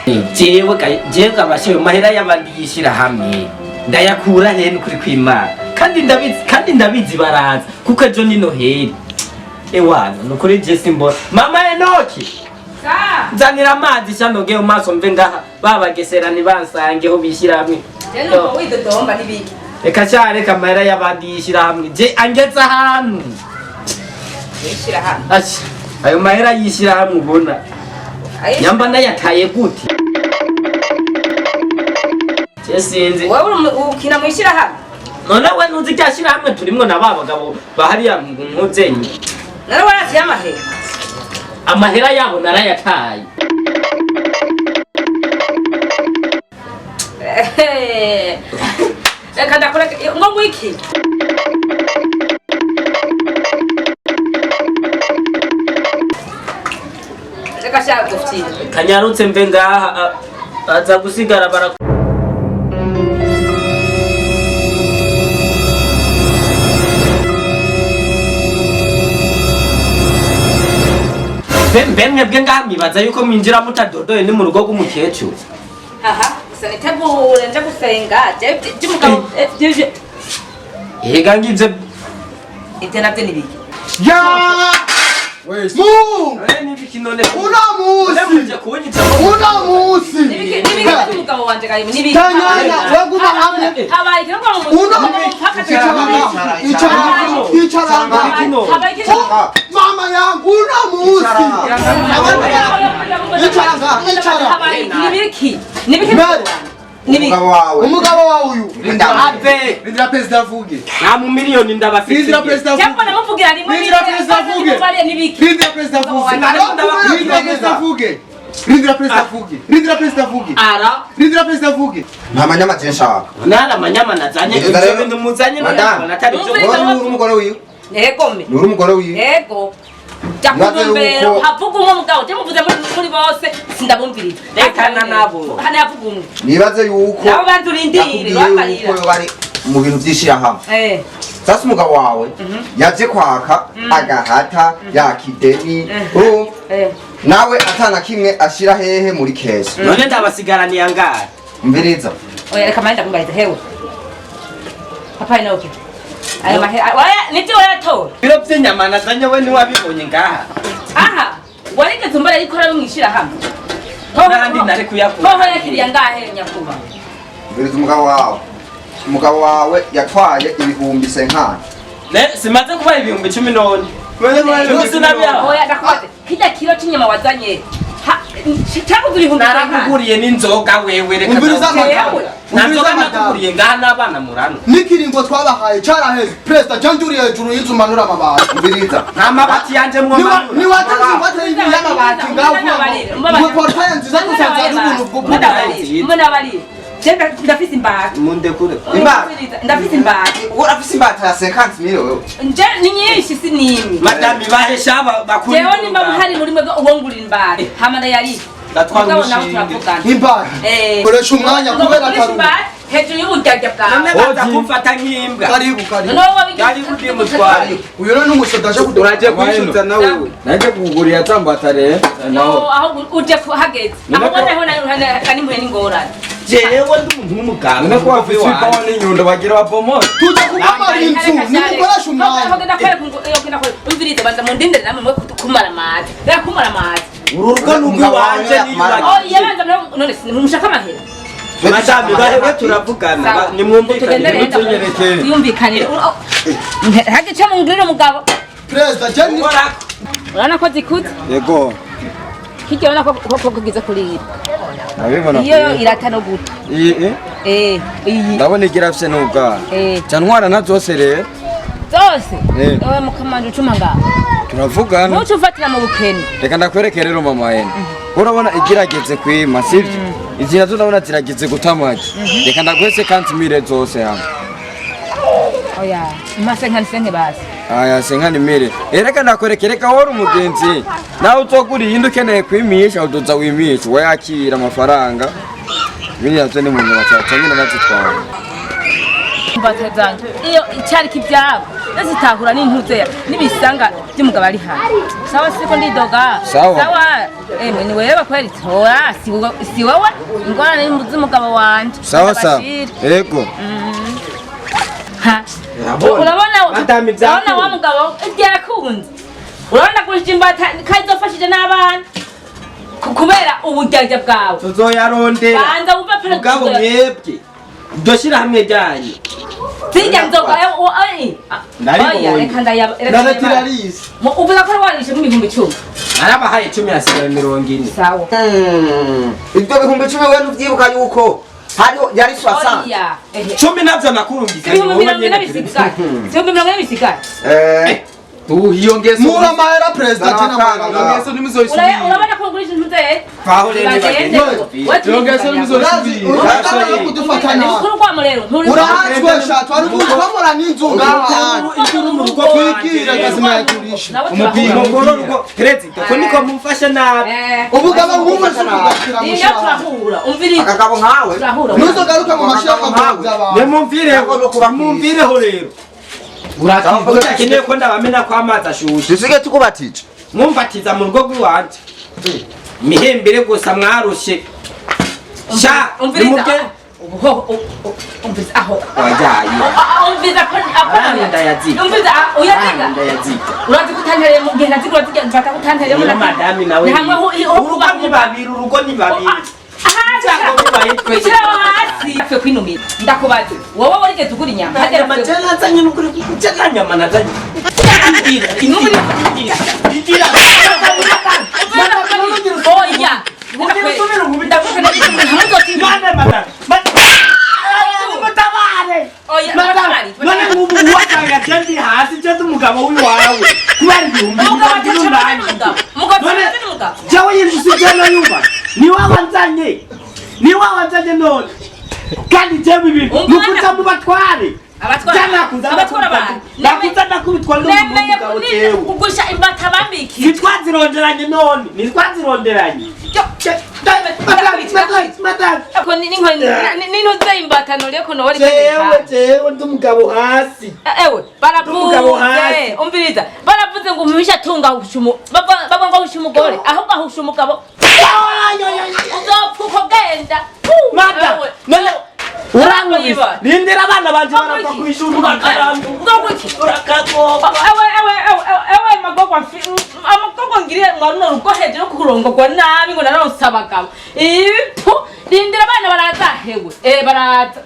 Jewe jewe kabashe mahera y'abandi yishira hamwe ndayakura he nukuri kw'Imana, kandi ndabizi, kandi ndabizi baraza kuko ejo ni Noheli. Ewana nukuri je simbona mama Enoki nzanira amazi sha noge mu maso mve ngaha babagesera ntibansangeho bishyira hamwe. Widodomba n'ibiki? Reka sha, reka amahera y'abandi yishyira hamwe je angeze ahantu. Wishyira hamwe? Asha, ayo mahera yishyira hamwe ubona nyamba nayataye gute? Je sinzi. Wowe uri ukina mu ishyirahamwe? None we ntuzi rya shyirahamwe turimwo na ba bagabo bahariya mpuzenyi? None waratiye amahera? Amahera yabo narayataye. Reka ndakureke ngo ngwiki. Reka shaka gufyina. Kanyarutse mve ngaha, aza gusigara bara. Mbe mwebwe ngaha mwibaza yuko mwinjira mutadodoye? Ni mu rugo rw'umukecuru. Aha gusa nitegure nje gusenga je by'umugabo Ega ngivyo. Ibyo nabyo ni biki? Ya! Mungu! N'ibiki none? Uno munsi! Muje kunyica? Uno munsi! Nibiki nibiki by'umugabo wanje karimu nibiki? Tanyana, weguma hamwe. Habaye ikintu ngo Uno icara icara icara. Habaye ikintu. Mama yangu, uno munsi! Icara ngaha, icara. Habaye nibiki nibiki? Mbere. Nibiki? Umugabo wawe. Umugabo wawe uyu. Ave. Rindira perezida avuge. Nta mu miliyoni ndabafitiye. Rindira perezida avuge. Cyangwa namuvugira rimwe. Rindira perezida avuge. Nibiki? Rindira perezida avuge. Rindira perezida avuge. Rindira perezida avuge. Rindira perezida avuge. Ara. Rindira perezida avuge. Nta manyama je nshaka. Nara amanyama nazanye. Rindira Ivyo rero. bintu muzanye Madame. none atari byo. Umviriza. Wowe uri umugore wiwe. Yego me. Ni uri umugore wiwe. Yego. Jya Maze kunumbero yuko- havuga umwe mugabo je muvuze muri bose sindabumviriza. Rekana nabo. Hano yavuga umwe. Nibaze yuko Nabo banza urindire nakubwiye bakarira. yuko bari mu bintu vy'ishirahamwe. Sasa umugabo wawe yaje kwaka agahata yakideni, urumva? Nawe atana kimwe ashira hehe muri caisse. None ndabasigaraniye angahe? Umviriza. Oya, reka manda kumbariza hewe. Papa Enoki. Ayo mahera oya nibyo wayatora. Biro vy'inyama nazanye we ntiwabibonye ngaha? Aha warigeze umbara yuko ari mwishirahamwe. N'ahandi nari kuyakura. Hoho yakiriye ngahe nyakuba? Umviriza, umugabo wawe. Umugabo wawe yatwaye 50,000. Ne simaze kuba 10,000 none. Sinabiha. Oya, ndakubaze kirya kiro c'inyama wazanye cyaguze 50,000? Narakuguriye n'inzoga wewe, reka. Umviriza Jewe. madamu. Nta nzoga Umviriza madamu. nakuguriye ngaha n'abana murano. N'ikiringo twabahaye caraheze. Perezida, je nduri hejuru y'inzu manura amabati. Umviriza. Nta mabati yanje mwomanura. Niwatanze ingwate y'amabati ngaho uvuga ngo ngo portaye nziza gusa nzari ubuntu bwo Mbabarire. Je ndafise imbata. Mundekure. Imbata? Ndafise imbata. Urafise imbata ya 50,000 wewe? Nje ni nyinshi si nimwe. Madame bahesha bakuri. Jewe nimba hari muri mwebwe uwongurira imbata hama ndayariha. Ndatwara Mugabo nawe umushinge. turavugana. Imbata. Koresha umwanya Ugomba kubera gukoresha akaruhu. imbata hejuru y'uburyarya bwawe. None baza kumfata nk'imbwa. Karibu, karibu. Noneho wabigize. Karibu ugiye mutware. Uyu rero ni umusoda aje kuduha. Uraje kwishyuza nawe? Naje kugurira tambata rero. Yo, aho uje hageze aho ubona ho nari mpuye n'ingorane. Jewe ndi umuntu w'umuganga. None ko bafise ibipawa n'inyundo bagira babomore? Tuje kubamara inzu, nimukoresha umwanya. Umvirize, banza mundindire namwe mwe kumara amazi, reka kumara amazi. Uru rugo ni urw'iwanje niyubakiye. Oya, banza none ntimushaka amahera? Madame bahewe turavugana. Sawa. Nimwumvikane. Tugende rero. Ntunyereke. Twiyumvikanire hage mungirire umugabo. Perezida, je ni Ukorako. Urabona ko zikuze? Yego. Hirya urabona ko kugize kurira. Nabibona. Iyo yo irata no guta. Iyi eh? Eh, iyi. Ndabona igira afise n'ubwana. Eh. Ca ntwara na zose rero. Zose? Eh. Ewe mukamanje ucuma ngaho. Turavugana. Ntuce ufatira mu bukene. Reka ndakwereke rero mama yene. Urabona igirageze kwima, sivyo? Izi nazo ndabona zirageze guta amagi. Reka ndaguhe 50,000 zose hamwe. Oya, mase nka nsenke basi. Aya 50,000. Reka ndakwereke, reka wori umugenzi. Nawe uzogura iyindi ukeneye kwimisha uzoza wimisha wayakira amafaranga. Biriya navyo ni mu nyuma cyane nyine nazitwara. Imbata zanjye iyo icyari kibyabo nazitahura n'intuzeya n'ibisanga. By'umugabo ari hano. Sawa, siko ndidoga. Sawa. Sawa. Emwe ni wewe kweli tora, si wowe ingorane z'umugabo wanje. Sawa sawa. Ndabashira. Ego. Ha. Urabona. Urabona Madame, urabona wa byakunze. mugabo byakunze. Urabona gushije imbata kazofashije n'abana. Kubera uburyarya bwawe. Tuzoyarondera. Banza wumve pere. Mugabo mwebwe iryo shyirahamwe ryanyu Sijya nzoga eh. Ndaribonye. Oya, reka ndayaba. Reka ndayaba. Naratirarisi. Uvuga ko warishe mu 10,000. Narabahaye 10 hasigaye 40. Sawa. Ibyo 10,000 we ntuvyibuka yuko hariho yari soixante. Oya. Ehe. 10 navyo nakurungikanye. 40,000 bisigaye. 40,000 bisigaye. Eh, Iyo ngeso. Mura mahera perezida Zana tena amafaranga. Iyo mahera. ngeso ntimuzoyisubire. Urabona ko ngurisha intuze. Vaho rero nibagende. Iyo ngeso ntimuzoyisubire. Urazi urashaka kudufata nabi. Mukuru rwamo rero. Nturi Urahazwesha twari twamura n'inzu ngaha. Induru mu rugo. Twigire gazima yaturisha. Umupira mukuru rugo perezida ko niko mumfasha nabi. Ubugabo nk'ubu se Niyo ugashyira turahura. Umviriza. Akagabo nkawe. Turahura. Ntuzogaruke mu mashyirahamwe y'abantu. Nimumvireho, nimumvireho rero. Urakeneye ko ndabamena ko amazi ashushe. Dusige tukubatije. Mumfatiza mu rugo rw'iwanje mihembere gusa mwarushe sha. Umviriza. Nimubwe Ubu umviriza aho. Wajaye. Umviriza ko ako. Arani ndayaziga. Umviriza uyaziga. Arani ndayaziga. Urazi kutantereye mu gihe nazigura zigenda mfata kutantereye mu Rero madami nawe Ni hamwe ho urugo ni babiri, urugo ni babiri. Cyangwa bibaye twese. Ishyiraho hasi. Apfe kwinumira. Ndakubaza. Wowe warigeze ugura inyama? Hagera Nyama je nazanye n'ukuri je nta nyama nazanye. Indira, indira, indira, indira. Oya. Mana, mana, mana. Mutabare. Oya, Madame, none nk'ubu wasanga je ndi hasi je ndi umugabo w'iwawe kubera ibihumbi Umugabo mirongo ine atacamo n'umunani. n'umugabo. Umugabo None atacamo n'umugabo. jewe yinzu si je nayuba ni wawe wanzanye, ni wawe wanzanye none kandi jewe ibintu Umwana- nukuza mu batware. Abatwara- Je nakuza abatwara ndakubitwa- abantu. Nakuza ndakubitwa Nemeye n'umugabo jewe. kugurisha imbata bambikiye. Ntitwazironderanye none, ntitwazironderanye. Madame, madame. Ako ni n'inkoni n'intuze imbata noriye ko nowari Jewe jewe ndi umugabo hasi. Ewe Umugabo baravuze hasi. umviriza baravuze ngo umuhisha atunga ahusha bavuga ngo ahusha umugore ahubwo ahusha umugabo uzopfa uko genda. Madame, Ewe, none urankubise. Rindira abana banje barava ku ishuri bakarangu. Ubwo iki? Urakagoba. Ewe ewe ewe ewe magogwa amagogwa ngiriye mwaruno rugo hejuru kurongogwa nabi ngo naronse abagabo ipfu rindira abana baraza hewe eh baraza.